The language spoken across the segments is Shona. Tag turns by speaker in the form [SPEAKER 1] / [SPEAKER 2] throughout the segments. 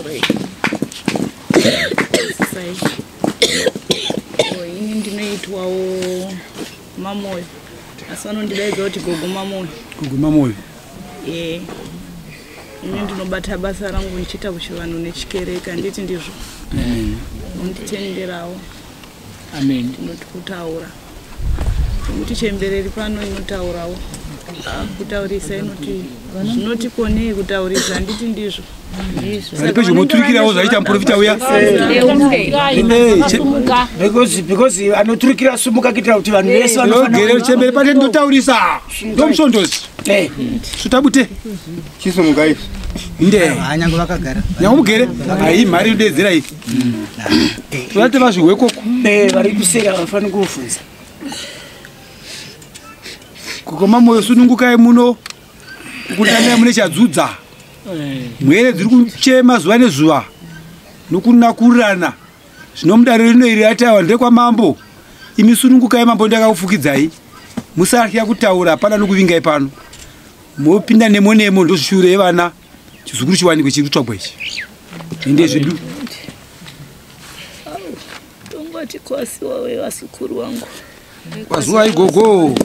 [SPEAKER 1] Kutaura Sai. Ini ndinoitwawo Mamoyo, asi vanondidaidza kuti Gogo Mamoyo.
[SPEAKER 2] Gogo Mamoyo.
[SPEAKER 1] Ee, ini ndinobata basa rangu ndichiita kuchivanhu nechikereke, handiti ndizvo? Unonditenderawo.
[SPEAKER 3] Amen.
[SPEAKER 1] Ndinoti kutaura nekuti chembereri pano inotaurawo. Kutaurisa inoti zvinoti konei kutaurisa, handiti ndizvo?
[SPEAKER 2] Vari pedyo moturikirawo zvaita muprofita uya.
[SPEAKER 3] Because anoturikira sumuka kuitira kuti vanhu vese
[SPEAKER 2] vanofanira. Chembere pate ndotaurisa. Ndomusondozi. Sutabute.
[SPEAKER 4] Chisumuka izvi.
[SPEAKER 2] Nde.
[SPEAKER 5] Nyange vakagara.
[SPEAKER 2] Nyange mugere. Ai mari inodedzera iyi. Vate vazvihwe koko.
[SPEAKER 3] Vari kusera vafanira kufunza.
[SPEAKER 2] Gogo Mamoyo sunungukai muno. Kutanai mune chadzudza. Mwere dziri kuchema zuva nezuva nokunakurirana. Zvino mudare rino iri rataiwa ndekwamambo. Imi sunungukai mambo ndakakufukidzai. Musatya kutaura, hapana nokuvingai pano. Mopinda nemo nemo ndozvishure yevana. Chizukuru chiwanikwe chiri kutsvagwa ichi. Ende zvedu.
[SPEAKER 1] Tongoti kwasiwa wevasukuru wangu.
[SPEAKER 2] Kwazuwai gogo.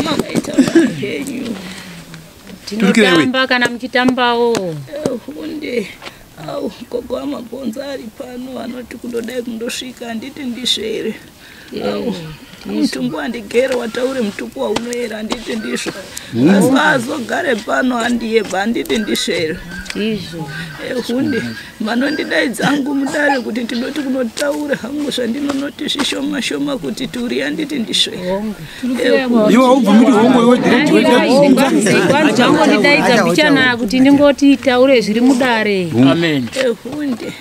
[SPEAKER 1] Makaita henyu.
[SPEAKER 6] Tinotamba kana muchitambawo.
[SPEAKER 1] Hunde. Au gogo amabhonzo ari pano anoti kundodai kundosvika, handiti ndizvo here? Au mutumbu wandigere wataure mutuku waunoera, handiti ndizvo? Asi azogare pano handiyebva, handiti ndizvo here?
[SPEAKER 6] Izvo.
[SPEAKER 1] Hunde vanondidaidza hangu mudare kuti ndinoti kunotaura hangu zvandinonoti zvishoma shoma kuti turi, handiti ndizvo here?
[SPEAKER 2] Iwe haubvumi kuti hongo iwe direct
[SPEAKER 6] Kwanzi vangondidaidza mbichana kuti ndingoti taure zviri mudare.
[SPEAKER 3] Amen.
[SPEAKER 1] Hunde.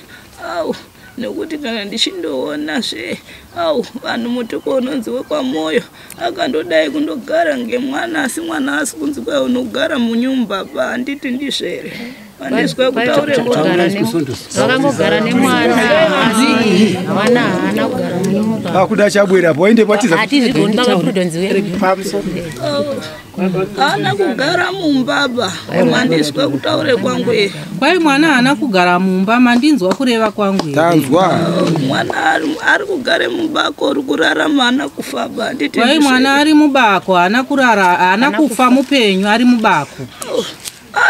[SPEAKER 1] Au nekuti kana ndichindoona zve au vanhu mutuku unonzi wekwaMoyo akandodai kundogara ngemwana, asi mwana asi kunzi kwai unogara munyumba pa, handiti ndizvo here? Vandizwa kutaure
[SPEAKER 6] Vakangogara nemwana asi mwana haana kugara munyumba.
[SPEAKER 2] Akuda chabwera apo waende watiza.
[SPEAKER 6] Hatizvigoni baba Prudence uya.
[SPEAKER 1] Haana kugara mumba ba, mandizwa kutaure kwangu here?
[SPEAKER 7] Kwai mwana haana kugara mumba, mandinzwa kureva kwangu here?
[SPEAKER 2] Tanzwa.
[SPEAKER 1] Mwana ari kugare mubako, uri kurarama, haana kufa ba, handiti
[SPEAKER 7] Kwai
[SPEAKER 1] ndizvo
[SPEAKER 7] mwana
[SPEAKER 1] here?
[SPEAKER 7] ari mubako, haana kurara, haana kufa, mupenyu, ari mubako.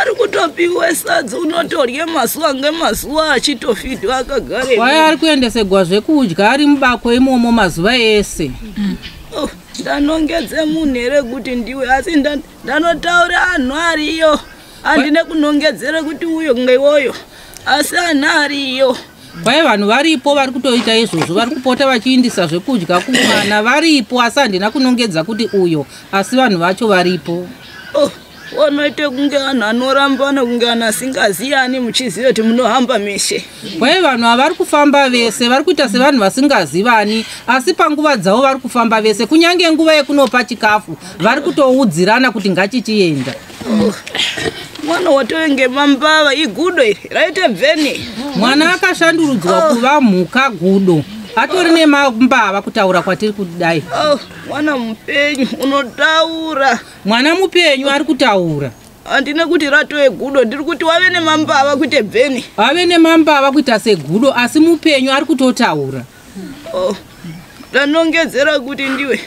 [SPEAKER 1] Ari kutopiwe sadza, unotorye mazuva ngemazuva achitofidwa akagare.
[SPEAKER 7] Kwai ari kuendesegwa zvekudya ari mubako imomo mazuva ese.
[SPEAKER 1] Ndanongedze munhu here kuti ndiwe? Asi ndanotaura anhu ariyo, handine kunongedzere kuti uyo ngeiwoyo, asi anhu ariyo.
[SPEAKER 7] Kwai vanhu varipo vari kutoita izvozvo, vari kupota vachiindisa zvekudya kumwana varipo, asi handina kunongedza kuti uyo, asi vanhu vacho varipo.
[SPEAKER 1] Wanoite kunge vanhu anorambana, kunge vanhu asingaziyani, muchiziva kuti munohamba meshe.
[SPEAKER 7] Kwai vanhu ava vari kufamba vese, vari kuita sevanhu vasingazivani, asi panguva dzavo vari kufamba vese, kunyange nguva yekunopa chikafu vari kutoudzirana kuti ngachichienda.
[SPEAKER 1] Mwana watove mambava igudo iri raite bveni.
[SPEAKER 7] Mwana akashandurudzwa kuva mhuka gudo, atori nemambava kutaura kwatiri kudai.
[SPEAKER 1] Mwana mupenyu unotaura.
[SPEAKER 7] Mwana mupenyu ari kutaura.
[SPEAKER 1] Handina kuti ratove gudo, ndiri kuti wave nemambava kuite bveni.
[SPEAKER 7] Ave nemambava kuita segudo, asi mupenyu ari kutotaura.
[SPEAKER 1] Ndanongedzera kuti ndiwe,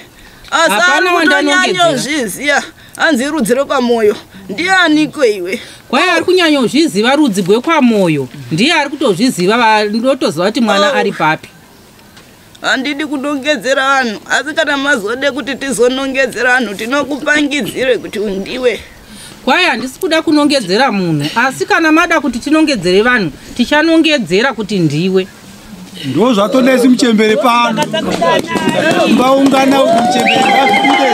[SPEAKER 1] asi ari
[SPEAKER 7] Hapana wandanongedzera.
[SPEAKER 1] kutonyanyozviziya hanzi rudzi rwekwaMoyo ndianiko iwe?
[SPEAKER 7] Kwai ari kunyanyozviziva rudzi rwekwaMoyo, ndiye ari kutozviziva, vanotoziva kuti mwana ari papi.
[SPEAKER 1] Handidi kunongedzera vanhu, asi kana mazode kuti tizonongedzera vanhu tinokupangidzire kuti ndiwe.
[SPEAKER 7] Kwai handisi kuda kunongedzera munhu, asi kana mada kuti tinongedzere vanhu tichanongedzera kuti ndiwe.
[SPEAKER 2] Ndo zvatonesi muchembere pano. Mbaungana kuti muchembere ngazvibude.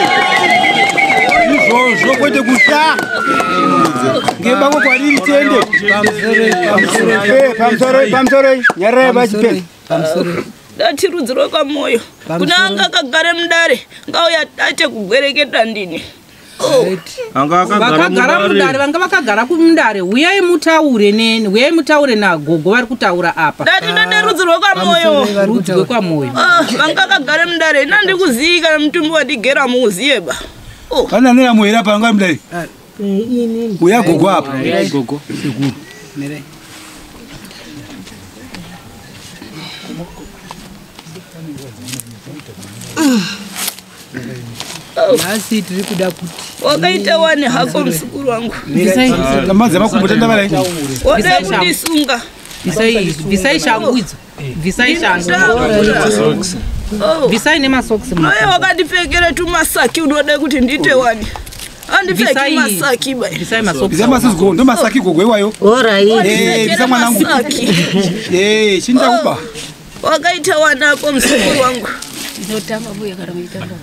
[SPEAKER 2] Izvozvo kwete kutya. Ngebako kwariri tiende.
[SPEAKER 4] Pamusoroi, pamusoroi. Nyararai vachipedza.
[SPEAKER 1] Dati rudzi rwekwaMoyo kuna anga akagare mudare ngauya aite kugwereketa ndini.
[SPEAKER 7] Vakagara mudare, vanga vakagara kumudare, huyai mutaure neni, huyai mutaure nagogo vari kutaura apa.
[SPEAKER 1] Dati ndode rudzi rwekwaMoyo.
[SPEAKER 7] Rudzi rwekwaMoyo.
[SPEAKER 1] Vanga akagare mudare ina ndikuzii kana mutumbi wandigera muuziye ba.
[SPEAKER 2] Kana nera muhera panga mudare. Uya gogo apa.
[SPEAKER 3] Gogo.
[SPEAKER 2] Sekuru. Mirai.
[SPEAKER 5] Nhasi tiri kuda kuti
[SPEAKER 1] wakaita wani hako muzukuru wangu.
[SPEAKER 2] Madzi makumbo tenda varai.
[SPEAKER 1] Wada kundisunga.
[SPEAKER 7] Bvisai shangu idzo. Bvisai shangu. Bvisai nemasokisi.
[SPEAKER 1] Uye wakandipfekera tumasaki unoda kuti ndiite wani. Andipfeki masaki bai.
[SPEAKER 7] Bvisai masokisi.
[SPEAKER 2] Bvisai masokisi gogo, ndo masaki gogo iwayo.
[SPEAKER 8] Alright.
[SPEAKER 2] Bvisa mwanangu. Chindakupa.
[SPEAKER 1] Wakaita wanako muzukuru wangu.
[SPEAKER 6] Tinotamba mbuya kana muchitamba.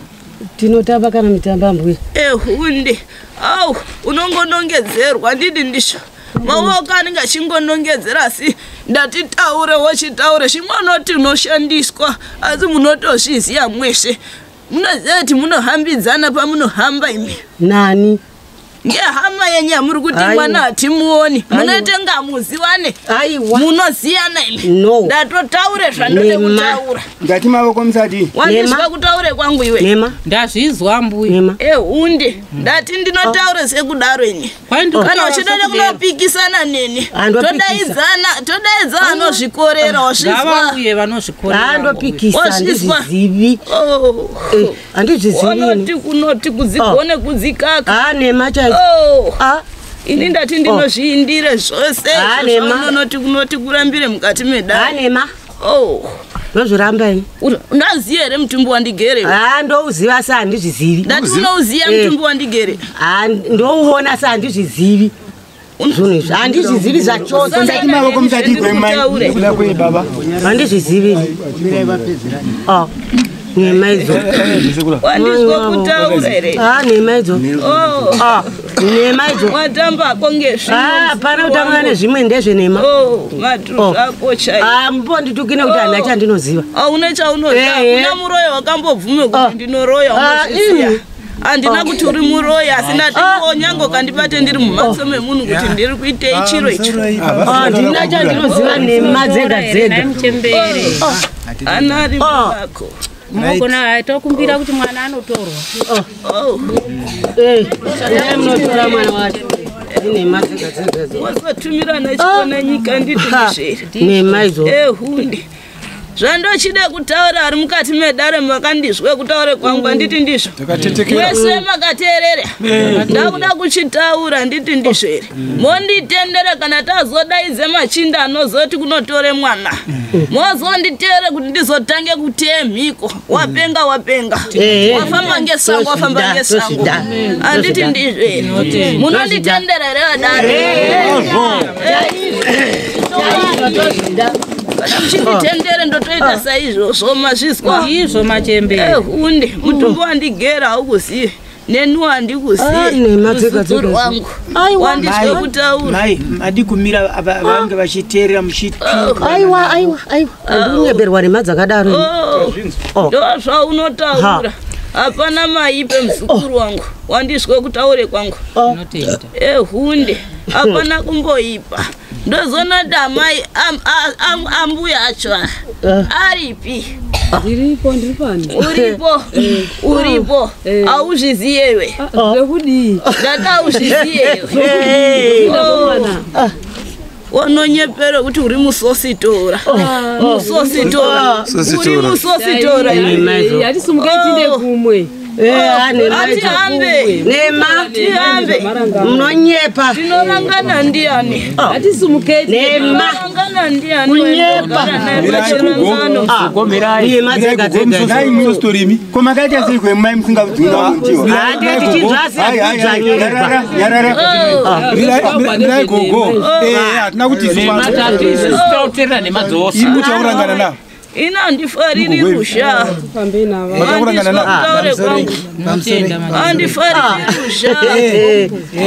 [SPEAKER 8] Tinotamba kana mitamba mbuya.
[SPEAKER 1] Ehunde. Au, unongonongedzerwa handidi ndizvo. Maoko anenge achingonongedzera asi ndati taure wochitaure chimwe unoti unoshandiswa asi munotozviziya mweshe. Munoziva kuti munohambidzana pamunohamba imi.
[SPEAKER 8] Nani?
[SPEAKER 1] Ngehama yenyu yamuri kuti mwana hatimuoni. Munoite nga muziwane.
[SPEAKER 8] Aiwa.
[SPEAKER 1] Munoziyana imi.
[SPEAKER 8] No.
[SPEAKER 1] Ndatotaure zvandode kutaura.
[SPEAKER 4] Ndati mavoko musati.
[SPEAKER 1] Wandizwa kutaure kwangu iwe.
[SPEAKER 8] Nema.
[SPEAKER 7] Ndazvizwa mbuya.
[SPEAKER 1] Ehunde. Ndati ndinotaure sekudaro ini. Kana uchida kunopikisana neni. Todaidzana, todaidza anozvikorera wazvizwa.
[SPEAKER 7] Ngavauye vanozvikorera.
[SPEAKER 8] Andopikisa handizvizivi. Handizvizivi.
[SPEAKER 1] Unoti kunoti kudzigone kudzikaka.
[SPEAKER 8] Ah, nema chaidzo.
[SPEAKER 1] Ini ndati ndinozviindire zvose zvaunonoti kunoti kurambire mukati medare.
[SPEAKER 8] Nema. Ndozviramba ini.
[SPEAKER 1] Unoziya here mutumbi wandigere?
[SPEAKER 8] Ndouziva asi handizvizivi.
[SPEAKER 1] Ndati unouziya mutumbi wandigere?
[SPEAKER 8] Ndouona asi handizvizivi. Zvinhu izvi handizvizivi zvachose.
[SPEAKER 4] Ndati mavoko musati gwemai. Nekuda kwei baba?
[SPEAKER 8] Handizvizivi. Nema idzo.
[SPEAKER 1] Wandizwa kutaura here?
[SPEAKER 8] Nema idzo. Nema idzo.
[SPEAKER 1] Watambako ngezvimwe.
[SPEAKER 8] Hapana kutamba nezvimwe ndezvenema.
[SPEAKER 1] Matuzvi ako chaiwo.
[SPEAKER 8] Mbonditukine kuti handina chandinoziva.
[SPEAKER 1] Hauna chaunoziva. Hakuna muroyi wakambobvume kuti ndinoroya unozviziya. Handina kuti uri muroyi asi ndati nyange ukandibate ndiri mumhatso memunhu kuti ndiri kuitei chiro icho.
[SPEAKER 8] Handina chandinoziva nema dzega dzega.
[SPEAKER 1] Ana ari mubako.
[SPEAKER 6] Munogona tokumbira kuti mwana anotorwa.
[SPEAKER 8] Munotora mwana wacho. Nema dzega dzega.
[SPEAKER 1] Wazotumirana chikona nyika nditi ndizvere.
[SPEAKER 8] Nema idzo.
[SPEAKER 1] Ehunde. Zvandochida kutaura ari mukati medare makandizwe kutaure kwangu handiti ndizvo. Mwese makateerera. Ndakuda kuchitaura handiti ndizvo here. Monditendera kana tazodaidze machinda anozoti kunotore mwana. Mozonditeere kuti ndizotange kuteye mhiko. Wapenga wapenga. Wafamba ngesango wafamba ngesango. Handiti ndizvo here. Munonditendera here vadare? Kana muchinditendere ndotoita saizvozvo mazvizwa.
[SPEAKER 7] Izvo machembere.
[SPEAKER 1] Ehunde, mutumbi wandigera haukuzivi. Neni handikuzivi. Muzukuru wangu. Wandizwe kutaura.
[SPEAKER 3] Mai, madi kumira vange vachiteerera muchituka.
[SPEAKER 8] Aiwa, aiwa, aiwa. Handinyeberwa nema dzakadaro.
[SPEAKER 1] Ndo zvaunotaura. Hapana maipe muzukuru wangu. Wandizwe kutaure kwangu. Ehunde, hapana kumboipa. Ndozonoti amai ambuya acho aripi?
[SPEAKER 5] Ndiripo, ndiri pano.
[SPEAKER 1] Uripo, uripo. Hauzviziyewe.
[SPEAKER 5] Zvekudii?
[SPEAKER 1] Ndati hauzviziyewe. Wanonyepera kuti uri musositora. Musositora. Uri musositora.
[SPEAKER 5] Hatisumukei tiinde kumwe.
[SPEAKER 1] Atihambe.
[SPEAKER 8] Nema.
[SPEAKER 1] Tihambe.
[SPEAKER 8] Munonyepa.
[SPEAKER 1] Tinorangana ndiani?
[SPEAKER 5] Hatisumukei.
[SPEAKER 8] Nema.
[SPEAKER 1] Tinorangana ndiani?
[SPEAKER 8] Kunyepa.
[SPEAKER 2] Mirai.
[SPEAKER 8] Nema dzega dzega.
[SPEAKER 2] Musositori
[SPEAKER 4] Ko makaita sei kwemai musingabvunza kuntiwa?
[SPEAKER 8] Handiti tichinzwa asi
[SPEAKER 4] Nyarara, nyarara.
[SPEAKER 2] Mirai gogo. Hatina kuti isu pano.
[SPEAKER 9] Tinoteerera nhema dzose.
[SPEAKER 2] Imi muchaurangana navo.
[SPEAKER 1] Ina handifariri ruzha.
[SPEAKER 2] Machaurangana navo.
[SPEAKER 1] Kutaure kwangu. Handifariri ruzha.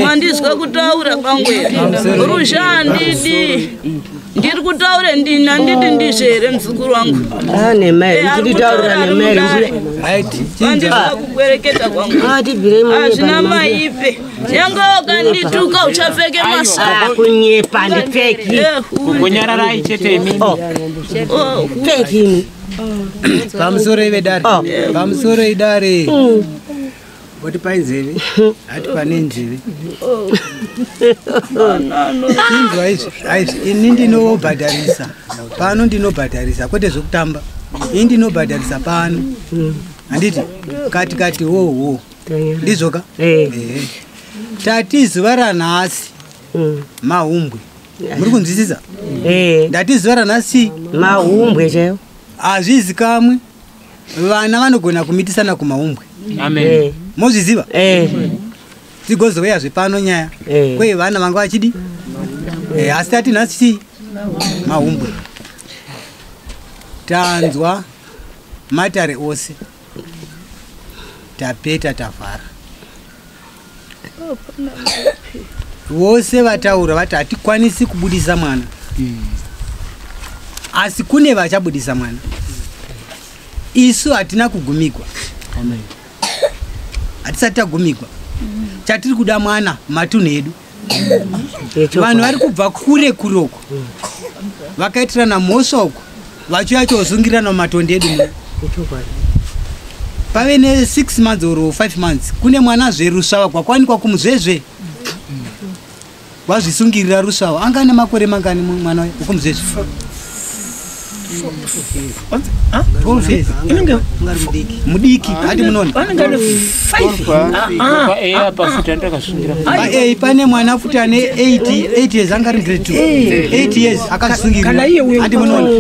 [SPEAKER 1] Mandizwa kutaura kwangu here. Ruzha handidi. Ndiri kutaure ndini handiti ndizvo here muzukuru wangu.
[SPEAKER 8] Nema here. Nditaurira nema here.
[SPEAKER 1] Mandizwa kukwereketa kwangu. Hazvina maipe. Nyange wakandituka uchapfeke masaka.
[SPEAKER 8] Kunyepa handipfeki.
[SPEAKER 9] Kunyararai chete imimi.
[SPEAKER 8] Pfeki ini.
[SPEAKER 5] Pamusoro ive dare. Pamusoro idare.
[SPEAKER 10] Oti pai nzeve, hati pane nzeve. Inzwa izvi, aizvi, ini ndinobhadharisa pano, ndinobhadharisa kwete zvekutamba. Ini ndinobhadharisa pano, handiti? Kati kati wowo, ndizvoka? Ehe. Tati zuva ranhasi mahumbwe, muri kunzwisisa? Ndati zuva ranhasi
[SPEAKER 8] mahumbwe chaiwo.
[SPEAKER 10] Hazvizikamwe, vana vanogona kumitisana kumahumbwe.
[SPEAKER 9] Amen.
[SPEAKER 10] Mozviziva? Tigozouya pano nyaya kwei vana vanga vachidi, asi tati nhasi chii? Mahumbwe. Tanzwa matare ose, tapeta, tavhara. Vose vataura vati hatikwanisi kubudisa mwana, asi kune vachabudisa mwana. Isu hatina kugumigwa, hatisati tagumigwa. Chatiri kuda mwana matunhu edu. Vanhu vari kubva kure kure uko, vakaitirana mhosva uko, vachiuya chosungirana mumatondo edu muno. Pave ne6 months or 5 months, kune mwana zverusvava kwakwanikwa kumuzvezve, wazvisungirira rusvava. Anga ane makore mangani mwana wekumuzvezve? 12 years. Mudiki hati munoona. Pane mwana futi ane 8 years, anga ari grade 2, 8 years, akazvisungirira hati munoona.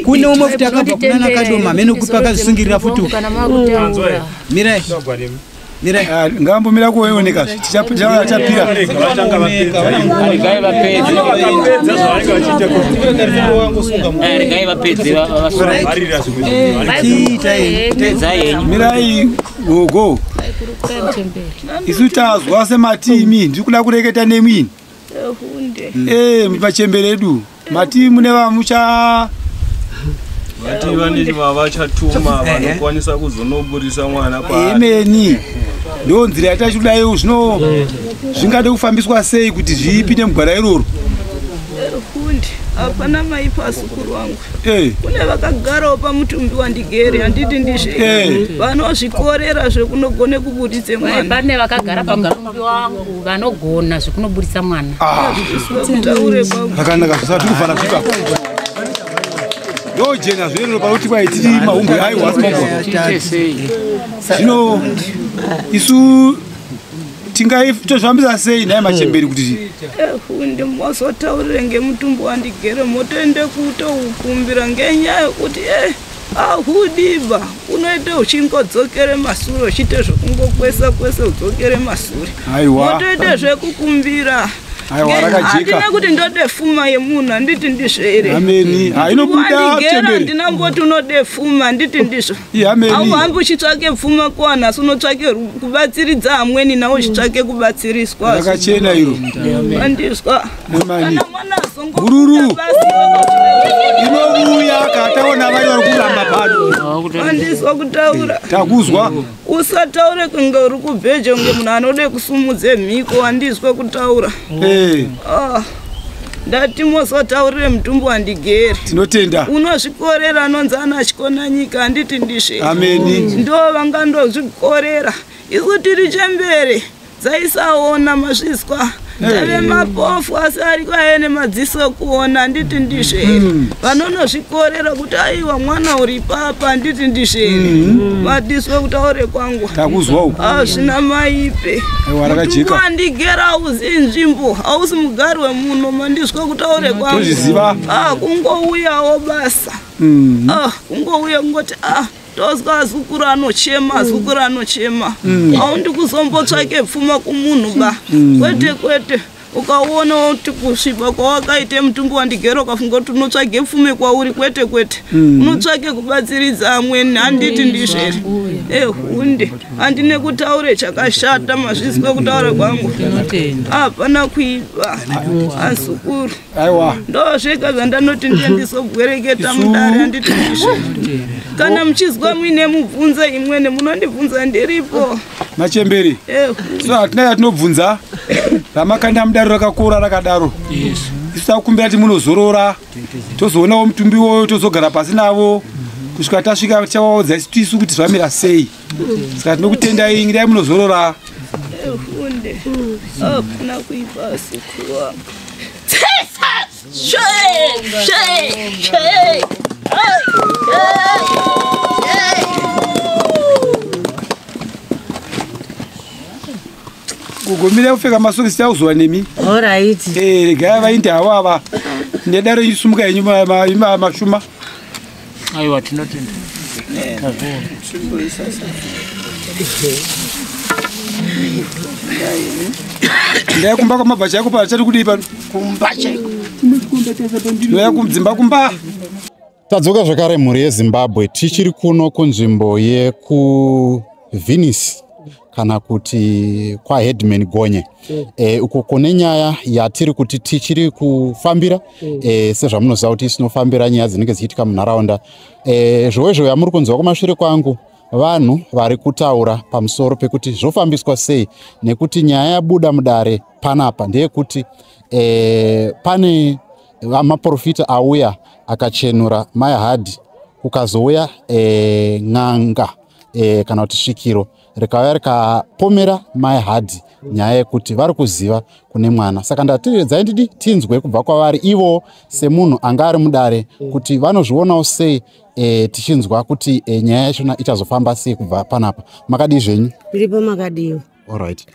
[SPEAKER 10] Kune umwe futi akabva kunana Kadoma mene kupi, akazvisungirira futi. Mirai, mirai.
[SPEAKER 2] Ngambomira kuoneka, tichapira.
[SPEAKER 9] Regai vapedze. Regai vapedze.
[SPEAKER 2] Mirai gogo, isu tazwa sematimi, ndiri kuda kureketa nemwini machembere edu. Mati mune vamucha
[SPEAKER 11] Vati vane vavachatuma vanokwanisa kuzonoburisa mwana paari.
[SPEAKER 2] Emeni, ndo nzira yatachidai. Zvino zvingade kufambiswa sei kuti zvipinde mugwara iroro?
[SPEAKER 1] Hundi, hapana maipa, asukuru wangu. Kune vakagarawo pamutumbi wandigere, handiti ndizve? Vanozvikorera zvekunogone kubuditse mwana.
[SPEAKER 6] Pane vakagara pamutumbi wangu vanogona zvekunoburitsa mwana.
[SPEAKER 1] Kutaure kwangu.
[SPEAKER 2] Zvakanaka, zvisati kuvhara zvipa ndojena zverero panoti kwai tiri mahumbwe. Aiwa, asi mahumbwe. Zvino isu tingaitozvambisa sei naye machemberi kuti
[SPEAKER 1] Hundi, mozotaurire ngemutumbi wandigere, motoende kutoukumbira ngenyaya yekuti ahudiba unoite uchingodzokere masure, uchiite zvekungokwesa kwese udzokere masure.
[SPEAKER 2] Aiwa.
[SPEAKER 1] Motoite zvekukumbira.
[SPEAKER 2] Aiwa, rakajeka.
[SPEAKER 1] Handina kuti ndode fuma yemunhu, handiti ndizvo here?
[SPEAKER 2] Ameni. Ha, inobuda.
[SPEAKER 1] Wandigera.
[SPEAKER 2] Chemberi.
[SPEAKER 1] Handina mboti unode pfuma, handiti ndizvo?
[SPEAKER 2] Iye, ameni.
[SPEAKER 1] Auhambi uchitsvake pfuma kuwana, asi unotsvake kubatsiridza amweni, nawe uchitsvake kubatsiriswa.
[SPEAKER 2] Rakachena iro.
[SPEAKER 1] Andizwa.
[SPEAKER 2] Nemani.
[SPEAKER 1] Kana mwana
[SPEAKER 2] Gururu inouya kataona vari vari kuramba pano.
[SPEAKER 1] Andizwa kutaura.
[SPEAKER 2] Takuzwa.
[SPEAKER 1] Usataure kunge uri kubheje, kunge munhu anode kusumudze mhiko. Andizwe kutaura. Ah, ndati mozotaurire mutumbi wandigere.
[SPEAKER 2] Tinotenda.
[SPEAKER 1] Unozvikorera anonzi ana chikona nyika, handiti ndizve?
[SPEAKER 2] Ameni.
[SPEAKER 1] Ndo vangandozvikorera. Isu tiri chembere dzaisaona, mazvizwa? Tave mapofu, asi ariko aene madziso kuona, handiti ndizvo here? Vanonozvikorera kuti aiwa, mwana uri papa, handiti ndizvo here? Madiswe kutaure kwangu.
[SPEAKER 2] Takuzwa uku.
[SPEAKER 1] Hazvina maipe.
[SPEAKER 2] Aiwa, rakajeka.
[SPEAKER 1] Wandigera hauzi nzvimbo, hausi mugari wemuno, mandiswe kutaure kwangu.
[SPEAKER 2] Tozviziva.
[SPEAKER 1] Ah, kungouyawo basa. Ah, kungouya kungoti ah, tozwa azukuru anochema, azukuru anochema. Aundi kuzombotsvake pfuma kumunhu ba. Kwete, kwete. Ukaona kuti kusviba kwawakaite mutumbi wandigera, ukafunga kuti unotsvage pfume kwauri, kwete, kwete. Unotsvake kubatsiridza amweni, handiti ndizvo here? Ehunde, handine kutaure chakashata, mazvizwe kutaura kwangu. Hapana kuipa, azukuru.
[SPEAKER 2] Aiwa.
[SPEAKER 1] Ndozvega zvandanoti ndiye ndizobwereketa mudare, handiti ndizvo? Kana muchizwa muine mubvunzo imwene, munondibvunza, ndiripo.
[SPEAKER 2] Machemberi, so hatina yatinobvunza. Ramakanda mudaro rakakura rakadaro, isu takukumbira kuti munozorora, tozoonawo mutumbi iwoyo, tozogara pasi navo. Kusvika tasvika tichavaudza tisu kuti zvamira sei. Saka tinokutendai, indai munozorora.
[SPEAKER 1] Efunde. Hakuna kuipa sukuru wangu. She, she, she. Hey, hey, hey.
[SPEAKER 2] Kugomira kupfeka masokisi tauzuva nemi.
[SPEAKER 8] Alright.
[SPEAKER 2] Regai vainde havo ava. Nedaro isumuka yenyu mashuma.
[SPEAKER 9] Aiwa, tinotenda.
[SPEAKER 2] Ndaya kumba kwamabva chaiko pano chati kudii pano?
[SPEAKER 3] Kumba chaiko.
[SPEAKER 2] Ndaya kudzimba kumba.
[SPEAKER 12] Tadzoka zvakare mhuri yeZimbabwe, tichiri kuno kunzvimbo yekuVenice kana kuti kwaHeadman Gonye. Uko kune nyaya yatiri kuti tichiri kufambira, sezvamunoziva kuti tinofambira nyaya dzinenge dzichiitika munharaunda. Zvowe yamuri kunzwa kumashure kwangu, vanhu vari kutaura pamusoro pekuti zvofambiswa sei, nekuti nyaya yabuda mudare panapa ndeyekuti pane maprofita auya akachenura Mai Hadhi, kukazouya n'anga kana kuti svikiro rikauya rikapomera Mai Hadhi nyaya yekuti vari kuziva kune mwana. Saka ndatiredzai ndidi tinzwe kubva kwavari ivo semunhu anga ari mudare kuti vanozvionawo sei, tichinzwa kuti nyaya yachona ichazofamba sei kubva panapa. Makadii zvenyu?
[SPEAKER 8] Tiripo, makadiwa.
[SPEAKER 12] Alright.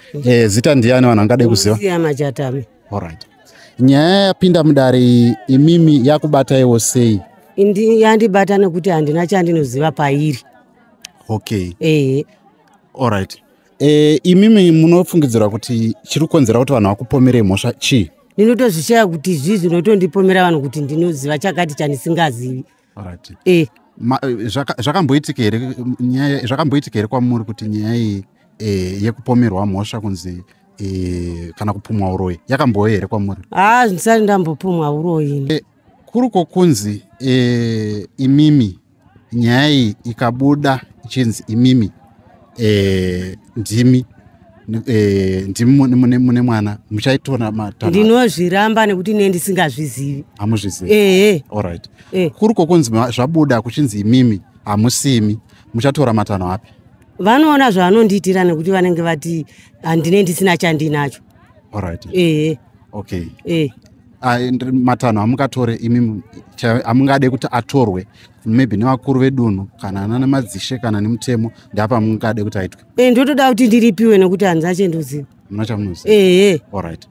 [SPEAKER 12] Zita ndiani vanhu angade kuziva?
[SPEAKER 8] Siya Machatame.
[SPEAKER 12] Alright. Nyaya yapinda mudare imimi yakubataiwo sei?
[SPEAKER 8] Yandibata nekuti handina chandinoziva pairi.
[SPEAKER 12] Okay. Alright. Imimi munofungidzira kuti chiri kukonzera kuti vanhu vakupomerei mhosva chii?
[SPEAKER 8] Ndinotozvishaya kuti izvi zvinotondipomera vanhu kuti ndinoziva chakati chandisingazivi.
[SPEAKER 12] Alright. Zvakamboitika here nyaya, zvakamboitika here kwamuri kuti nyaya iyi yekupomerwa mhosva kunzi kana kupumwa uroyi yakambouya here kwamuri?
[SPEAKER 8] Ndisati ndambopumwa uroyi.
[SPEAKER 12] Kuri kokunzi imimi nyaya iyi ikabuda ichinzi imimi ndimi ndimi mune mwana, muchaitora matanho?
[SPEAKER 8] Ndinozviramba nekuti ne ndisingazvizivi.
[SPEAKER 12] Hamuzvizivi? Alright. Kuri kokunzi zvabuda kuchinzi imimi hamusimi, muchatora matanho api?
[SPEAKER 8] Vanoona zvavanondiitira nekuti vanenge vati handine ndisina chandinacho.
[SPEAKER 12] Alright. Okay. Matanho amungatore imimi amungade kuti atorwe maybe nevakuru vedunhu kana nana madzishe kana nemutemo, ndapa mungade kuti aitwe?
[SPEAKER 8] Ndotoda kuti ndiripiwe nekuti hanzi chendoziva.
[SPEAKER 12] Muna chamunoziva? Alright.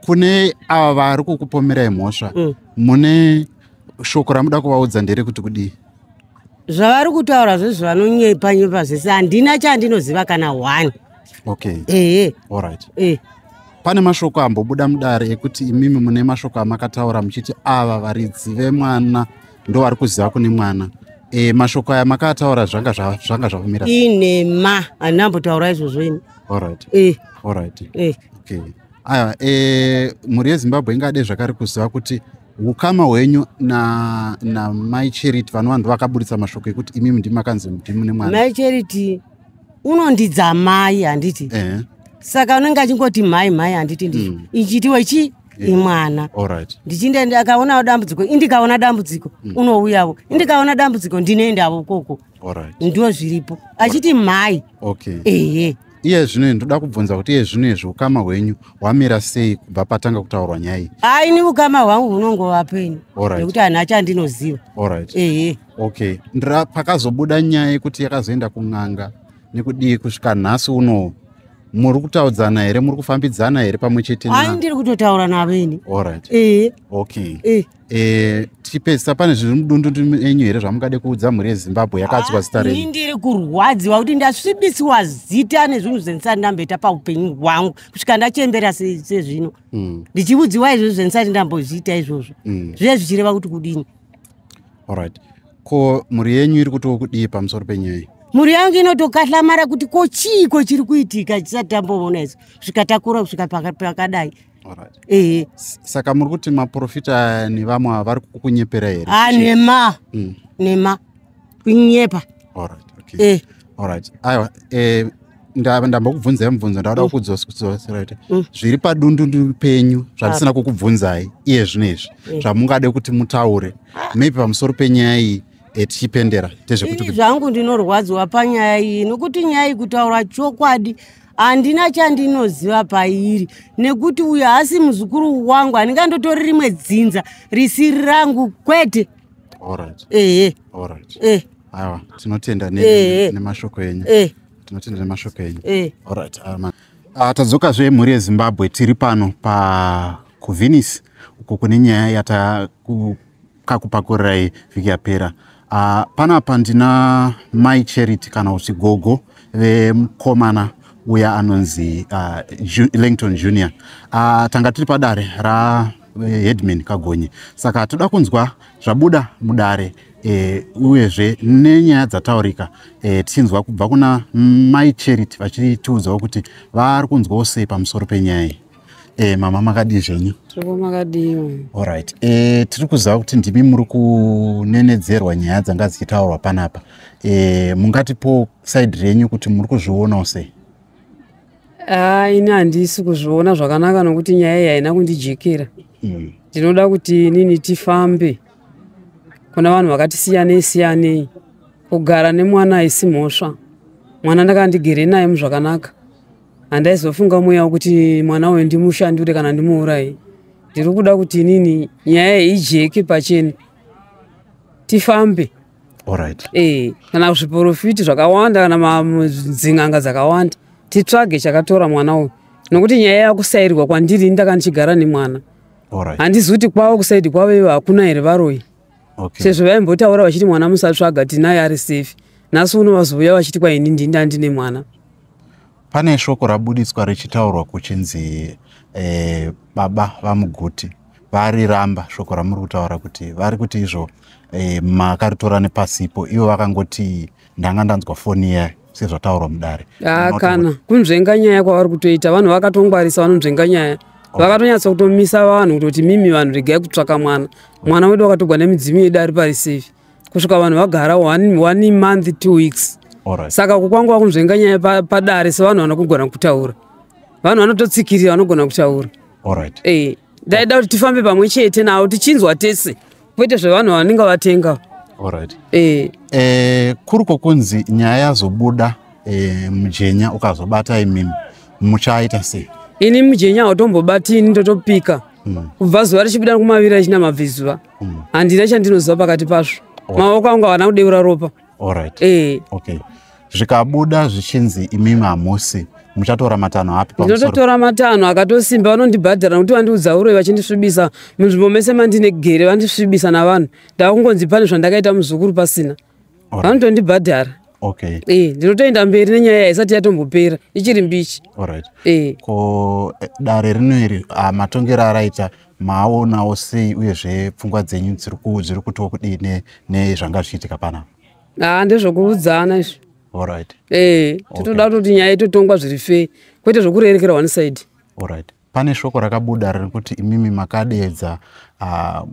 [SPEAKER 12] Kune ava vari kukupomerai mhosva, mune shoko ramuda kuvaudza nderekuti kudii?
[SPEAKER 8] Zvavari kutaura zvezvo vanonyepa nyepa zvese, handina chandinoziva kana 1.
[SPEAKER 12] Okay. Alright. Pane mashoko ambobuda mudare ekuti imimi mune mashoko amakataura muchiti ava varidzi vemwana ndo vari kuziva kune mwana. Mashoko aya makataura zvanga zvavamira sei?
[SPEAKER 8] Inema, handinambotaura izvozvo ini.
[SPEAKER 12] Alright. Alright. Okay. Aya, mhuri yeZimbabwe ingade zvakare kuziva kuti ukama hwenyu na Mai Charity, vanhu vakaburitsa mashoko ekuti imimi ndimi makanzi ndimi mune mwana.
[SPEAKER 8] Mai Charity unondidza mai, handiti? Saka unenge achingoti mai mai, handiti ndizvo? Ichitiwe chi imwana.
[SPEAKER 12] Alright.
[SPEAKER 8] Ndichinda ndakaona dambudziko, indikaona dambudziko unouyawo, indikaona dambudziko ndinoendawo koko.
[SPEAKER 12] Alright.
[SPEAKER 8] Ndio zviripo. Achiti mai.
[SPEAKER 12] Okay. Iye zvino ndoda kubvunza kuti iye zvino izvi ukama hwenyu hwamira sei kubva patanga kutaurwa nyaya iyi?
[SPEAKER 8] Ini ukama hwangu hunongova peni. Nekuti hanhu achandinoziva.
[SPEAKER 12] Alright. Okay. Pakazobuda nyaya yekuti yakazoenda kun'anga nekudii kusvika nhasi uno, muri kutaudzana here, muri kufambidzana here pamwe chete?
[SPEAKER 8] Ndiri kutotaura navo ini.
[SPEAKER 12] Alright. Okay. Tipesa pane zviri mudundu enyu here zvamungade kuudza mhuri yeZimbabwe yakadzwa zita renyu?
[SPEAKER 8] Ini ndiri kurwadziwa kuti ndasvibisiwa zita nezvinhu zvendisati ndamboita paupenyu hwangu kusvika ndachembera sezvino. Ndichiudziwa izvozvo zvendisati ndambozviita izvozvo. Zviye zvichireva kuti kudini?
[SPEAKER 12] Alright. Ko mhuri yenyu iri kutiwo kudii pamusoro penyaya iyi?
[SPEAKER 8] Mhuri yangu inotokahlamara kuti ko chiiko chiri kuitika chisati tamboona izvo kusvika takura kusvika pakadai.
[SPEAKER 12] Alright. Saka muri kuti maprofita nevamwe vari kukunyepera here?
[SPEAKER 8] Nema. Nema. Kunyepa.
[SPEAKER 12] Alright. Okay. Alright. Aiwa, ndambokubvunzai mubvunzo, ndauda kukudzosera kuti zviri padundundu penyu zvandisina kukubvunzai iye zvino izvi zvamungade kuti mutaure maybe pamusoro penyaya iyi Tichipendera tezvekuti
[SPEAKER 8] Ini zvangu ndinorwadziwa panyaya iyi, nokuti nyaya iyi, kutaura chokwadi, handina chandinoziva pairi, nekuti uyu haasi muzukuru wangu. Handingandotori rimwe dzinza risiri rangu, kwete.
[SPEAKER 12] Alright.
[SPEAKER 8] Ehe.
[SPEAKER 12] Alright.
[SPEAKER 8] Eh.
[SPEAKER 12] Aiwa, tinotenda nemashoko enyu. Tinotenda nemashoko enyu. Alright. Tadzokazve, mhuri yeZimbabwe. Tiri pano pa kuVenice uko kune nyaya yatakakupakururai vhiki yapera. Panapa ndina Mai Charity, kana kuti gogo vemukomana uya anonzi Langton Junior. Tanga tiri padare raheadman Kagonye, saka toda kunzwa zvabuda mudare, uyezve nenyaya dzataurika, tichinzwa kubva kuna Mai Charity vachitiudzawo kuti vari kunzwawo sei pamusoro penyaya iyi. Mama, makadii zvenyu?
[SPEAKER 5] Toko, makadiwa?
[SPEAKER 12] Alright. Tiri kuziva kuti ndimi muri kunenedzerwa nyaya dzanga dzichitaurwa panapa. Mungatipo side renyu kuti muri kuzvionawo sei?
[SPEAKER 5] Aa, ini handisi kuzviona zvakanaka, nokuti nyaya iyi haina kundijekera. Ndinoda kuti inini tifambe kuna vanhu vakati siyanei siyanei. Kugara nemwana haisi mhosva. Mwana ndakandigere naye muzvakanaka, handaizofunga mweya wekuti mwana uyu ndimushandure kana ndimuurayi. Ndiri kuda kuti inini nyaya iyi ijeke pachena, tifambe.
[SPEAKER 12] Alright.
[SPEAKER 5] Kana zviprofiti zvakawanda, kana dzin'anga dzakawanda, titsvage chakatora mwana uyu, nokuti nyaya yakusairirwa kwandiri, ini ndanga ndichigara nemwana. Handizi kuti kwavo, kuside kwavo ivo hakuna here varoyi? Sezvo vaimbotaura vachiti mwana musatsvaga, tinaye ari safe. Nhasi uno vazouya vachiti kwaini ndini ndandine mwana.
[SPEAKER 12] Pane shoko rabuditswa richitaurwa kuchinzi baba vaMuguti variramba shoko ramuri kutaura, kuti vari kuti izvo makaritora nepasipo. Ivo vakangoti ndanga ndanzwa foni iya sezvataurwa mudare.
[SPEAKER 5] Ah, kana kunzvenga nyaya kwavari kutoita. Vanhu vakatongwarisa, vanonzvenga nyaya, vakatonyatsa kutomisa vanhu kutoti mimi vanhu regai kutsvaka mwana. Mwana wedu wakatogwa nemidzimu yedu, ari pari safe, kusvika vanhu vagara one month 2 weeks. Saka kukwangu vakunzvenga nyaya padare sevanhu vanokugona kutaura, vanhu vanototsikirira, vanogona kutaura. Ndaida kuti tifambe pamwe chete navo, tichinzwa tese, kwete zvevanhu vanenge vatenga.
[SPEAKER 12] Kuri kwokunzi nyaya yazobuda, mujenya ukazobata imimi, muchaita sei?
[SPEAKER 5] Ini mujenya hautombobati, ini ndotopika. Kubva zuva richibuda kumavira richina mabvizuva, handina chandinoziva pakati pazvo. Maoko angu havana kudeura ropa.
[SPEAKER 12] Okay, zvikabuda zvichinzi imimi hamusi, muchatora matanho api pamusoro?
[SPEAKER 5] Ndinototora matanho akatosimba. Vanondibhadhara, nokuti vandiudza uroi, vachindisvibisa munzvimbo mese mandinegere, vandisvibisa navanhu. Ndakungonzi pane zvandakaita muzukuru pasina. Vanotondibhadhara. Ndinotoenda mberi nenyaya isati yatombopera, ichiri mbichi.
[SPEAKER 12] Ko dare rino iri, matongero araita maaonawo sei, uyezve pfungwa dzenyu dziri kutiwo kudii nezvanga zvichiitika panapa?
[SPEAKER 5] Haa, ndezvokuudzana izvi. Totoda kutoti nyaya itotongwa zviri fair, kwete zvokurerekera one side.
[SPEAKER 12] Alright. Pane shoko rakabuda riri kuti imimi makadedza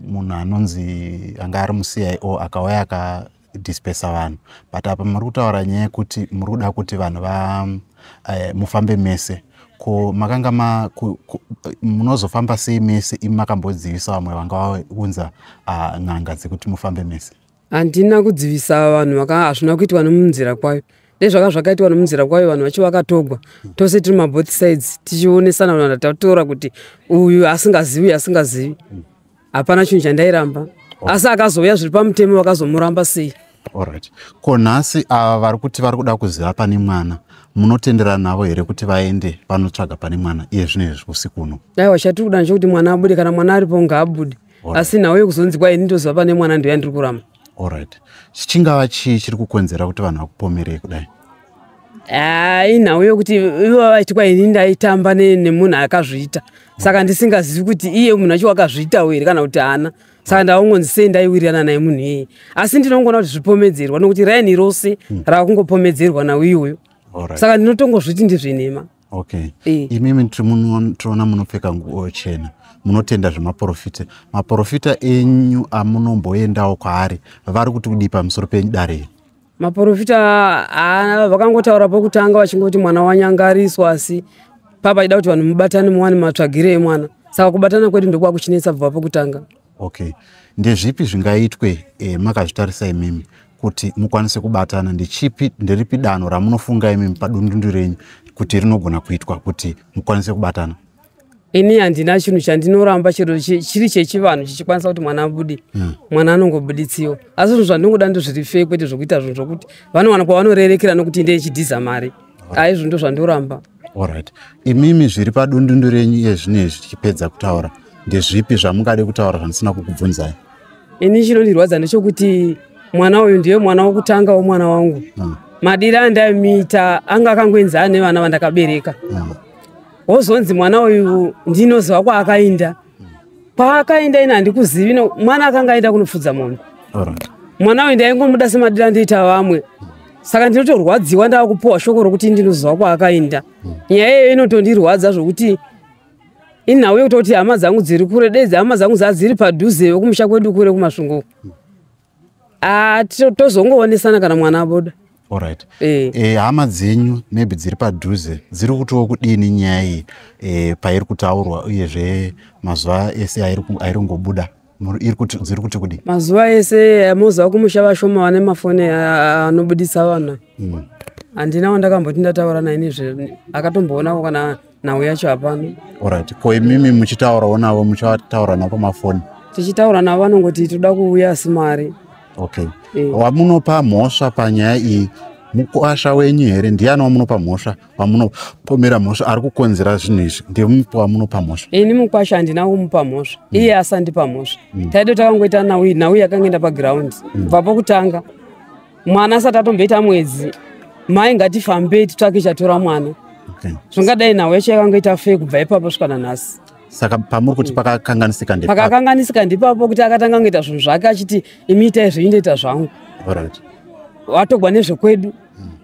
[SPEAKER 12] munhu anonzi anga ari muCIO, akauya akadispersa vanhu, but apa muri kutaura nyaya yekuti muri kuda kuti vanhu va mufambe mese. Ko makanga ma munozofamba sei mese imi makambodzivisa vamwe vanga vaunza n'anga dzekuti mufambe mese?
[SPEAKER 5] Handina kudzivisa vanhu. Hazvina kuitwa nemunzira kwayo. Dei zvaka zvakaitwa nemunzira kwayo, vanhu vacho vakatogwa tose tiri maboth sides, tichionesana vanhu tatora kuti uyu asingazivi, uyu asingazivi, hapana chinhu chandairamba. Asi akazouya zviri pamutemo, vakazomuramba sei?
[SPEAKER 12] Alright. Ko nhasi ava vari kuti vari kuda kuziva pane mwana, munotenderana navo here kuti vaende vanotsvaga pane mwana iye zvino izvi usiku uno?
[SPEAKER 5] Aiwa, chatiri kuda ndechekuti mwana abude. Kana mwana aripo, ngaabude. Asi nhau yekuzonzi kwai ini ndoziva pane mwana ndoya ndiri kuramba.
[SPEAKER 12] Alright. Chingava chii chiri kukonzera kuti vanhu vakupomerei kudai?
[SPEAKER 5] Hai, nhau yokuti ivo vaiti kwai ini ndaitamba nemunhu akazviita, saka ndisingazivi kuti iye munhu acho wakazviitawo here kana kuti haana. Saka ndaungonzi sei ndaiwirirana naye munhu iyeye. Asi ndinongoona kuti zvipomedzerwa, nokuti raini rose rakungopomedzerwa nawo iyoyo. Saka ndinotongozviti ndizvenhema.
[SPEAKER 12] Okay. Imimi tinoona munopfeka nguo chena, munotenda zvemaprofita. Maprofita enyu amunomboendawo kwaari vari kuti kudii pamusoro pedare iri?
[SPEAKER 5] Maprofita haana. Vakangotaura pokutanga vachingoti mwana wanyangariswa, asi papaida kuti vanhu mubatane muwane matsvagiro emwana. Saka kubatana kwedu ndokwakuchinetsa kubva pokutanga.
[SPEAKER 12] Okay, ndezvipi zvingaitwe makazvitarisa imimi kuti mukwanise kubatana? Ndechipi, nderipi danho ramunofunga imimi padundundu renyu kuti rinogona kuitwa kuti mukwanise kubatana?
[SPEAKER 5] Ini handina chinhu chandinoramba, chero chiri chechivanhu chichikwanisa kuti mwana abude. Mwana anongobuditsiwa, asi zvinhu zvandingoda ndozviri fei, kwete zvokuita zvinhu zvokuti vanowana kwavanorerekera nokuti ndechidhiza mari. Aizvo ndo zvandoramba.
[SPEAKER 12] Alright, imimi zviri padundundu renyu iye zvino izvi, tichipedza kutaura, ndezvipi zvamungade kutaura zvandisina kukubvunzai?
[SPEAKER 5] Ini chinondirwadza ndechekuti mwana uyu ndiye mwana wokutanga womwana wangu. Madiro andaimuita anga akangoenzana nevana vandakabereka. Wozonzi mwana uyu ndinoziva kwaakainda. Kwaakainda ini handikuzivi. Mwana akanga aenda kunofudza mombe. Mwana uyu ndaingomuda semadiro andoita vamwe, saka ndinotorwadziwa ndava kupuwa shoko rokuti ndinoziva kwaakainda. Nyaya iyoyo inotondirwadza zvokuti inhau yekutoti hama dzangu dziri kure. Dei hama dzangu dzadziri padhuze, vekumusha kwedu kure kuMasvingo. Tozongoonesana kana mwana abuda.
[SPEAKER 12] Alright. Hama dzenyu maybe dziri padhuze dziri kutiwo kudini nyaya iyi pairi kutaurwa, uyezve mazuva ese airi kungobuda, dziri kuti kudini?
[SPEAKER 5] Mazuva ese moziva kumusha vashoma vane mafoni anobudisa vana. Handina wandakamboti ndataura naye nezve akatomboonawo kana nhau yacho, hapana.
[SPEAKER 12] Alright, ko imimi muchitaurawo navo, muchataura navo pamafoni?
[SPEAKER 5] Tichitaura navo vanongoti toda kuuya asi mari.
[SPEAKER 12] Okay. Wamunopa mhosva panyaya iyi mukwasha wenyu here? Ndiani wamunopa mhosva, wamunopomera mhosva ari kukonzera zvinhu izvi? Ndemupi wamunopa mhosva?
[SPEAKER 5] Ini mukwasha handina kumupa mhosva. Iye asandipa mhosva. Taida takangoita nhau iyi, nhau yakangoenda pagiraundi kubva pokutanga. Mwana asati atomboita mwedzi, mai ngatifambei titsvake chatora mwana. Zvingadai nhau yacho yakangoita fei kubva ipapo svika nanhasi.
[SPEAKER 12] Saka pamuri kuti pakakanganisika ndepapi?
[SPEAKER 5] Pakakanganisika ndipapo kuti akatanga kungoita zvinhu zvake achiti imi itai zvenyu, ndoita zvangu. Vatogwa nezvekwedu,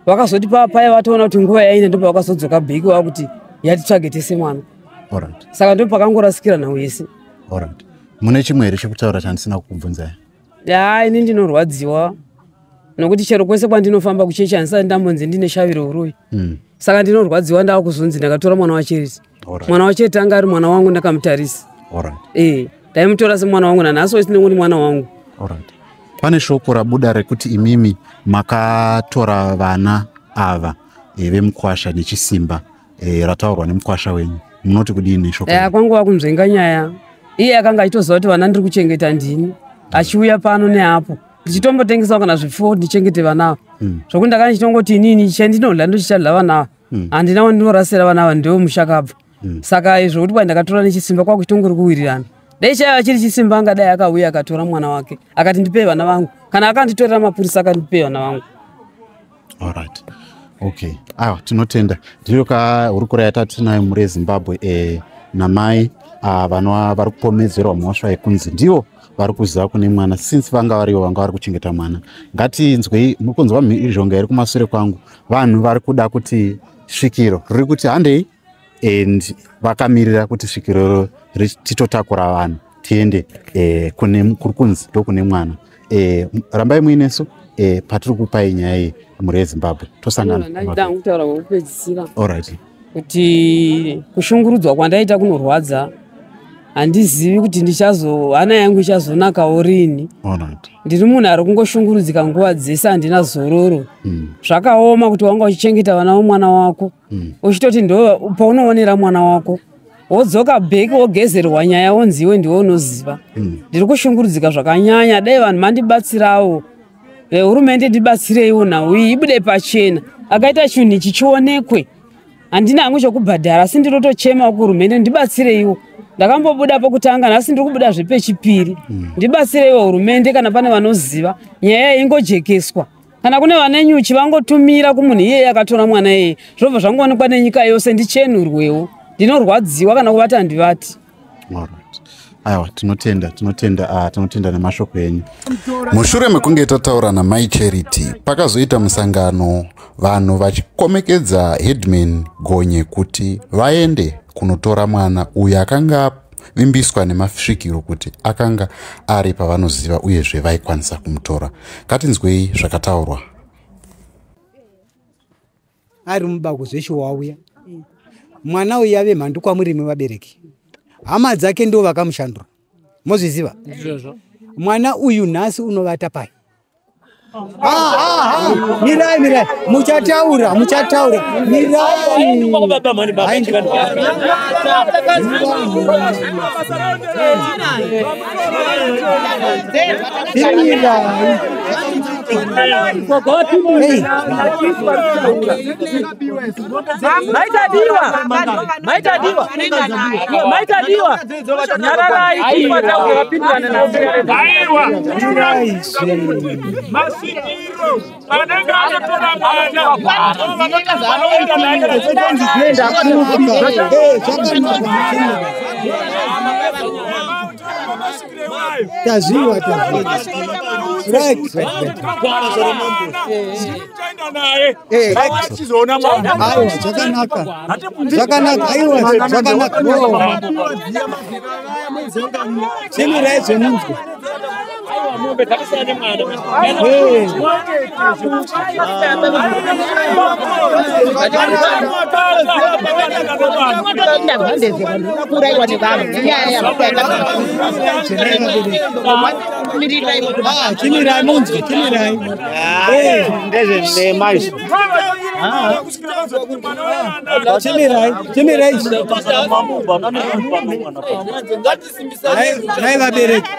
[SPEAKER 5] vakazoti paya vatoona kuti nguva yaine, ndo pavakazodzoka bheki vakuti yatitsvage tese mwana. Saka ndo pakangorasikira nhau yese.
[SPEAKER 12] Alright, mune chimwe here chekutaura chandisina kukubvunzai?
[SPEAKER 5] Ya, ini ndinorwadziwa nokuti chero kwese kwandinofamba kuchechi handisati ndambonzi ndine shaviro uroyi. Saka ndinorwadziwa ndava kuzonzi ndakatora mwana waCheriti. Mwana waCheriti anga ari mwana wangu, ndakamutarisa. Ndaimutora semwana wangu, nanhasi wese ndinongoti mwana wangu.
[SPEAKER 12] Alright. Pane shoko rabuda rekuti imimi makatora vana ava vemukwasha nechisimba, rataurwa nemukwasha wenyu. Munoti kudini shoko iri?
[SPEAKER 5] Kwanguva kunzvenga nyaya. Iye akanga achitoziva kuti vana ndiri kuchengeta ndini, achiuya pano neapo ndichitombotengesawo kana zvipfuwo kuti ndichengete vana ava. Zvokuti ndakanga ndichitongoti inini chandinodya ndochichadya vana ava. Handina wandinorasira vana ava, ndiwo mushakabva. Saka izvo kuti kwai ndakatora nechisimba, kwakuchitongori kuwirirana. Dai chaiva chiri chisimba, angadai akauya akatora mwana wake akati ndipei vana vangu, kana akanditorera mapurisa akandipei vana vangu.
[SPEAKER 12] Alright. Okay. Aiwa, tinotenda. Ndiyo ka hurukuro yatatinayo muri Zimbabwe namai vanova vari kupomedzerwa mhosva yekunzi ndivo vari kuziva kune mwana, since vanga varivo vanga vari kuchengeta mwana. Ngatinzwei, muri kunzwa mhirizhonga iri kumasure kwangu. Vanhu vari kuda kuti svikiro riri kuti handei, and vakamirira kuti svikiro titotakura vanhu tiende kune kuri kunzi ndokune mwana. Rambai muinesu patiri kupai nyaya iyi mhuri yeZimbabwe. Tosangana.
[SPEAKER 5] Ndachida kutaura kwekupedzisira
[SPEAKER 12] Alright.
[SPEAKER 5] kuti kushungurudzwa kwandaita kunorwadza. Handizivi kuti ndichazo hana yangu ichazonakawo rini. Ndiri munhu ari kungoshungurudzika nguva dzese, handina zororo. Zvakaoma kuti wanga uchichengeta vana vomwana wako, uchitoti ndo paunoonera mwana wako, wodzoka bheki wogezerwa nyaya, wonzi iwe ndiwe unoziva. Ndiri kushungurudzika zvakanyanya. Dai vanhu mandibatsirawo, vehurumende, ndibatsireiwo nhau iyi ibude pachena, akaita chinhu ichi chionekwe. Handina hangu chokubhadhara, asi ndinotochema kuhurumende, ndibatsireiwo. Ndakambobuda pokutanga, nhasi ndiri kubuda zvepechipiri. Ndibatsireiwo hurumende, kana pane vanoziva nyaya iyi ingojekeswa, kana kune vane nyuchi vangotumira kumunhu iyeye akatora mwana iyeye, zvobva zvangoonekwa nenyika yose, ndichenurwewo. Ndinorwadziwa, kana kuvati handivati.
[SPEAKER 12] Alright. Aiwa, tinotenda, tinotenda nemashoko enyu. Mushure mekunge tataura namai Charity, pakazoita musangano, vanhu vachikomekedza Headman Gonye kuti vaende kunotora mwana uyo akanga avimbiswa nemasvikiro kuti akanga ari pavanoziva, uyezve vaikwanisa kumutora. Ngatinzwei zvakataurwa.
[SPEAKER 10] Ari mubako zveshe wauya mwana uyu ave mhandu kwamurimi vabereki, hama dzake ndo vakamushandura. Mozviziva? Mwana uyu nhasi unovata pai? Mirai, mirai, muchataura, muchataura. Mirai.
[SPEAKER 13] Maitadiwa, maitadiwa, nyararai, vakapindurana
[SPEAKER 14] Aiwa, masikiro anenge akatora mwana vanoenda naye.
[SPEAKER 10] Tazviwa, tazviwa. Right, right, right.
[SPEAKER 14] Achizoona mwana.
[SPEAKER 10] Aiwa, zvakanaka. Zvakanaka, aiwa, zvakanaka. Chimirai zvemunzwa.
[SPEAKER 9] Mombe dzakasiyana nemwana.
[SPEAKER 10] Chimirai munzwe, chimirai.
[SPEAKER 4] Ndezvenema izvi.
[SPEAKER 10] Chimirai, chimirai. Nai vabereki.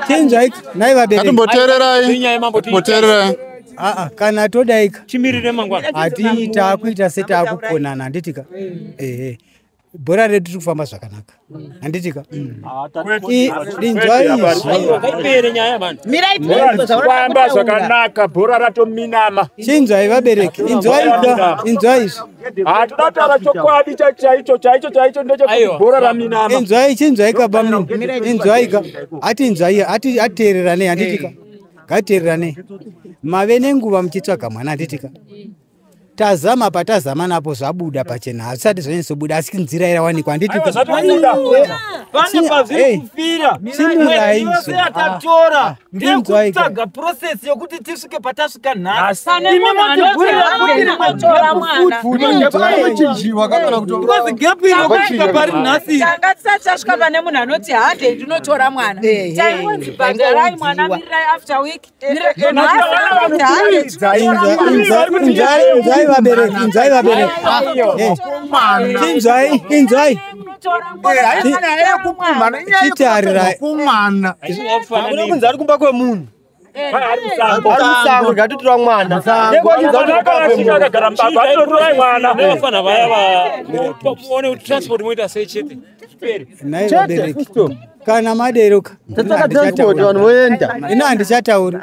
[SPEAKER 10] Chinzwai, nai vabereki.
[SPEAKER 12] Ngatimboteererai. Ngatimboteererai.
[SPEAKER 10] Aa, kana todaika.
[SPEAKER 9] Chimirire mangwana.
[SPEAKER 10] Hati taakuita setaakukonana, handitika? Ehe. Bhora redu tiri kufamba zvakanaka. Handitika? Inzwai izvi.
[SPEAKER 9] Ngaipere nyaya mani.
[SPEAKER 14] Famba zvakanaka, bhora ratominama.
[SPEAKER 10] Chinzwai vabereki, inzwai inzwai izvi.
[SPEAKER 14] Hatida kutaura chokwadi chaicho chaicho chaicho ndechekuti bhora raminama.
[SPEAKER 10] Inzwai, chinzwai ka bamnini. Inzwai ka. Ati inzwai, ati ateereranei, handitika? Ngateereranei. Mave nenguva muchitsvaga mwana, handitika? Tazama patazama napo zvabuda pachena, hazvisati zvanyatsobuda, asi nzira irawanikwa, handitika?
[SPEAKER 13] Pane pazviri kufira
[SPEAKER 10] Chimurai
[SPEAKER 13] yose yatatora ndeyekutsvaga process yokuti tisvike patasvika nhasi.
[SPEAKER 7] Pane
[SPEAKER 13] Imi
[SPEAKER 7] munhu
[SPEAKER 13] motigurira
[SPEAKER 7] anoti
[SPEAKER 13] kuti rimwe
[SPEAKER 7] anotora mwana.
[SPEAKER 13] Because gap iri kusvika pari nhasi.
[SPEAKER 7] Tanga tisati tasvika pane munhu anoti hande ndinotora mwana. Taingonzi bhadharai mwana, mirirai after week.
[SPEAKER 10] Inzwai vabereki, inzwai vabereki. Inzwai, inzwai. Chitarirai.
[SPEAKER 4] Kumwana. Kunzi ari kumba kwemunhu. Ari musango ngatitora mwana.
[SPEAKER 14] Akagara mubaba atotorai mwana.
[SPEAKER 9] Nevafana vaya vaone kuti transport moita sei chete.
[SPEAKER 10] Nai vabereki. Kana maderuka.
[SPEAKER 4] Tatsvaka transport vanhu voenda.
[SPEAKER 10] Ina handichatauri.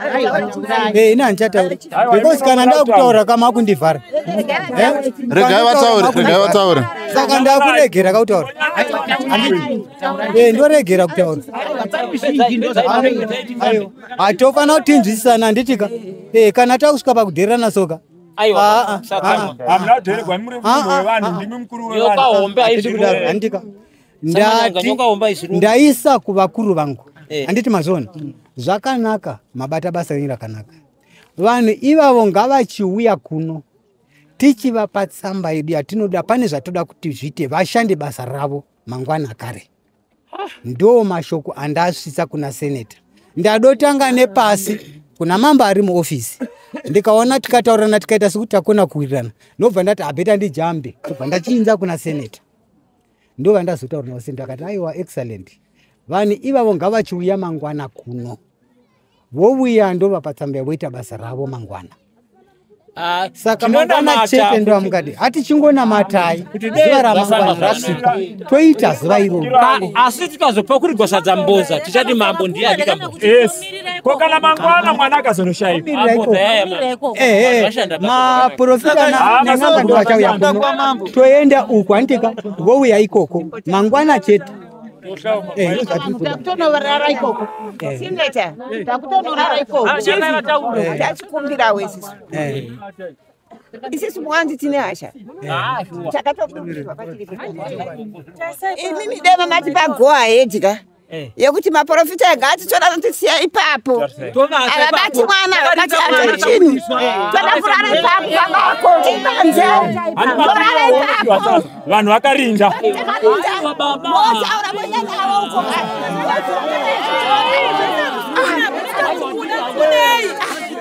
[SPEAKER 10] Ina handichatauri. Because kana ndakutaura kama akundivhara.
[SPEAKER 12] Regai vataure, regai vataure.
[SPEAKER 10] Saka ndakuregera kautaura. Ndoregera kutaura. Aiwa. Hatofana kutinzwisisana, handitika? Kana takusvika pakudhererana soka.
[SPEAKER 9] Aiwa,
[SPEAKER 14] Hamuna kudhererwa, muri mukuru wevanhu, ndimi mukuru
[SPEAKER 9] Nyoka hombe
[SPEAKER 10] Hatidi kudaro, handitika? Ndati ndaisa kuvakuru vangu. Handiti mazviona? Zvakanaka, mabata basa renyu rakanaka. Vanhu ivavo ngavachiuya kuno tichivapa tsamba yedu yatinoda, pane zvatoda kuti zviite, vashande basa ravo mangwana kare. Ndo mashoko andasvitsa kuna seneta. Ndadotanga nepasi kuna mambo ari muofisi. Ndikaona tikataurana tikaita sekuti takona kuwirirana, ndobva ndati abheta ndijambe, ndobva ndachinza kuna seneta. Ndobva ndazotaura navo seneta, akati aiwa excellent. Vanhu ivavo ngavachiuya mangwana kuno. Vouya ndovapa tsamba yavoita basa ravo mangwana. Saka mangwana chete ndo amungadi. Hatichingonamatai zuva ramangwana rasvika, toita zuva iroro.
[SPEAKER 9] Asi tikazopakurirwa sadza mboza tichati mambo ndiye abika mboza.
[SPEAKER 14] Yes. Ko kana mangwana mwana akazonoshayikwa.
[SPEAKER 10] Maprofita nen'anga ndo vachauya kuno, toenda uku handitika, vouya ikoko mangwana chete.
[SPEAKER 8] Takutonorara ikoko. Sineta, takutonorara ikoko. Tachikumbirawo isisu. Isisu mwanzi tine hasha. Takatokumbirwa pachiri. Imimi dai mamati pa go ahead ka.
[SPEAKER 15] Yekuti maprofita ega atitora notisiya ipapo. Havabati mwana, havabati atori chinhu. Toda kurara ipapo pabako, tipanze. Torara ipapo.
[SPEAKER 14] Vanhu vakarinda.
[SPEAKER 15] Motaura moenda navo uko.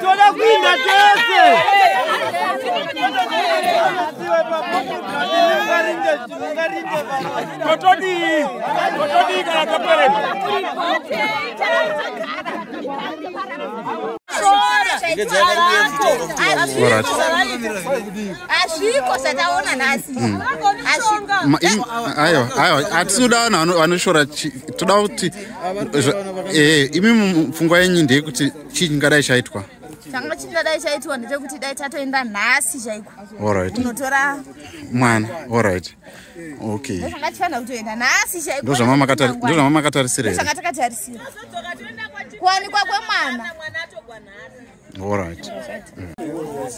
[SPEAKER 4] Toda kuinda tese.
[SPEAKER 14] Totodii, totodii kana taperera.
[SPEAKER 15] Hazviko zvataona nhasi.
[SPEAKER 12] Aiwa, aiwa, hatinoda vanhu vanoshora, toda kuti imi pfungwa yenyu ndeyekuti chii chingadai chaitwa?
[SPEAKER 15] Changa chingadai chaitwa ndechekuti dai tatoenda nhasi chaiko.
[SPEAKER 12] Alright.
[SPEAKER 15] Unotora
[SPEAKER 12] mwana. Alright. Okay.
[SPEAKER 15] Ndozvanga tifanira kutoenda nhasi chaiko.
[SPEAKER 12] Ndozvamamakatarisira here?
[SPEAKER 15] Ndozvanga takatarisira. Kuwanikwa kwemwana.
[SPEAKER 12] Alright.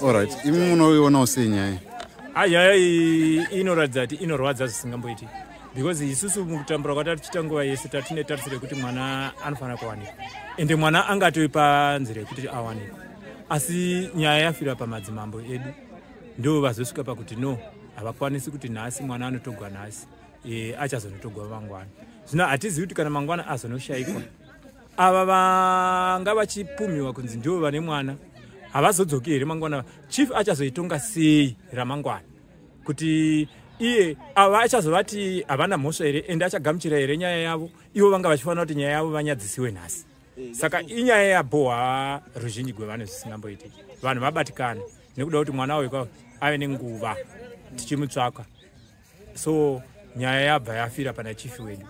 [SPEAKER 12] Alright. Imi munoionawo sei nyaya?
[SPEAKER 14] Nyaya iyi inoratidza kuti inorwadza zvisingamboiti. Because isusu mukutambura kwatatichiita nguva yese tatine tarisiro yekuti mwana anofanira kuwanikwa. Ende mwana angatoi panzira yekuti awanikwe. Asi nyaya yafira pamadzimambo edu ndo vazosvika pakuti no, havakwanisi kuti nhasi mwana anotogwa nhasi, achazonotogwa mangwana. Zvino hatizivi kuti kana mangwana azonoshayikwa, ava vanga vachipumhiwa kunzi ndivo vane mwana havazodzoki here mangwana? Chief achazoitonga sei ramangwana kuti iye ava achazovati havana mhosva here, ende achagamuchira here nyaya yavo? Ivo vanga vachifanira kuti nyaya yavo vanyadzisiwe nhasi. Saka inyaya yabhohwa ruzhinji gwevanhu zvisingamboiti. Vanhu vabatikana nekuda kuti mwana uyu ave nenguva tichimutsvaka. So nyaya yabva yafira pana chief wedu.